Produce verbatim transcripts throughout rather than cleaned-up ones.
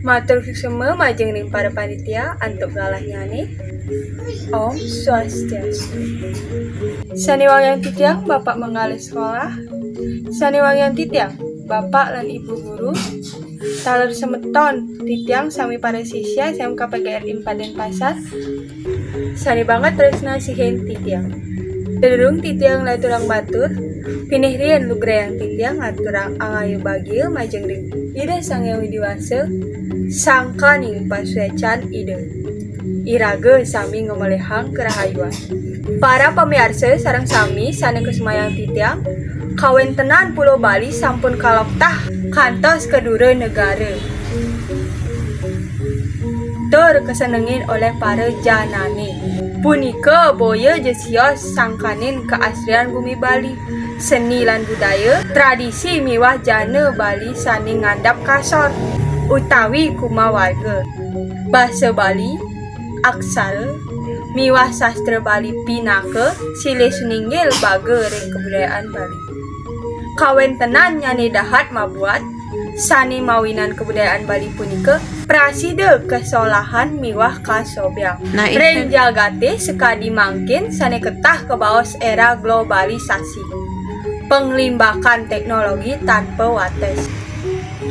Matur suksma majeng ring para panitia antuk galahnyané. Om Swastiastu. Sané wangiang titiang Bapak Manggala Sekolah, sané wangiang titiang Bapak lan Ibu Guru, taler semeton titiang sami para sisya S M K P G R I empat Denpasar, sané banget tresna sihin titiang. Sadurung titiang ngaturang batur, pinih riin lugrayang titiang ngaturang angayu bagia majeng ring Ida Sang Hyang Widhi Wasa, sangkaning pasuécan Ida. Iraga sami ngamelihang karahayuan. Para pamiarsa sareng sami sané kusumayang titiang, kawéntenan Pulo Bali sampun kaloktah kantos ka dura negara. Tur kasenengin olih para janané. Punika boya ja sios sangkaning kaasrian bumi Bali, seni lan budaya, tradisi miwah jana Bali sané ngandap kasor utawi kumawarga. Basa Bali, aksara, miwah sastra Bali pinaka silih suninggil baga ring kabudayaan Bali. Kawéntenannyané dahat mabuat sané mawinan kabudayaan Bali punika prasida kasolahan miwah kasobyang. Nah, ring jagaté sakadi mangkin sané ketah kabaos éra globalisasi, panglimbakan téknologi tanpa wates,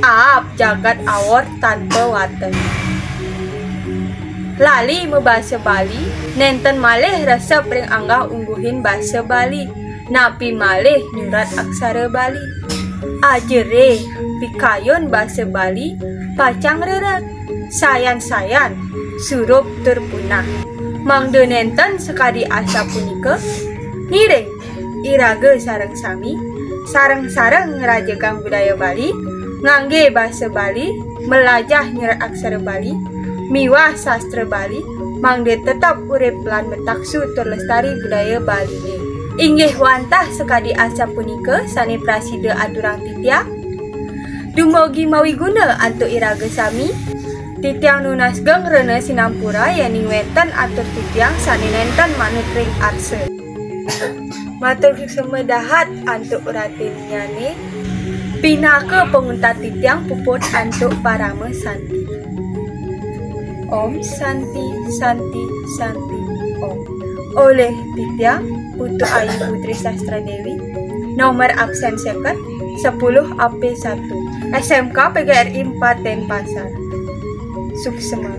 aab jagat awor tanpa wates. Lali mabasa Bali, nénten malih resep ring anggah-ungguhin basa Bali, napi malih nyurat aksara Bali. Ajerih pikayun basa Bali pacang rered, sayan-sayan surup tur punah. Mangda nénten sakadi asapunika, ngiring iraga sareng sami, sareng-sareng ngrajegang budaya Bali, nganggé basa Bali, mlajah nyurat aksara Bali, miwah sastra Bali, mangda tetep urip lan mataksu tur lestari budaya Baliné. Inggih wantah sakadi asapunika sané prasida aturang titiang. Dumugi mawiguna antuk iraga sami. Titiang nunas geng rena sinampura yéning wénten atur titiang sané nénten manut ring arsa. Matur suksma dahat antuk uratinnyané. Pinaka panguntat titiang puput antuk parama santi. Om Santi, Santi, Santi, Om. Olih titiang Putu Ayu Putri Sastra Dewi, nomor absén seket, sepuluh A P satu, S M K P G R I empat Denpasar. Suksma.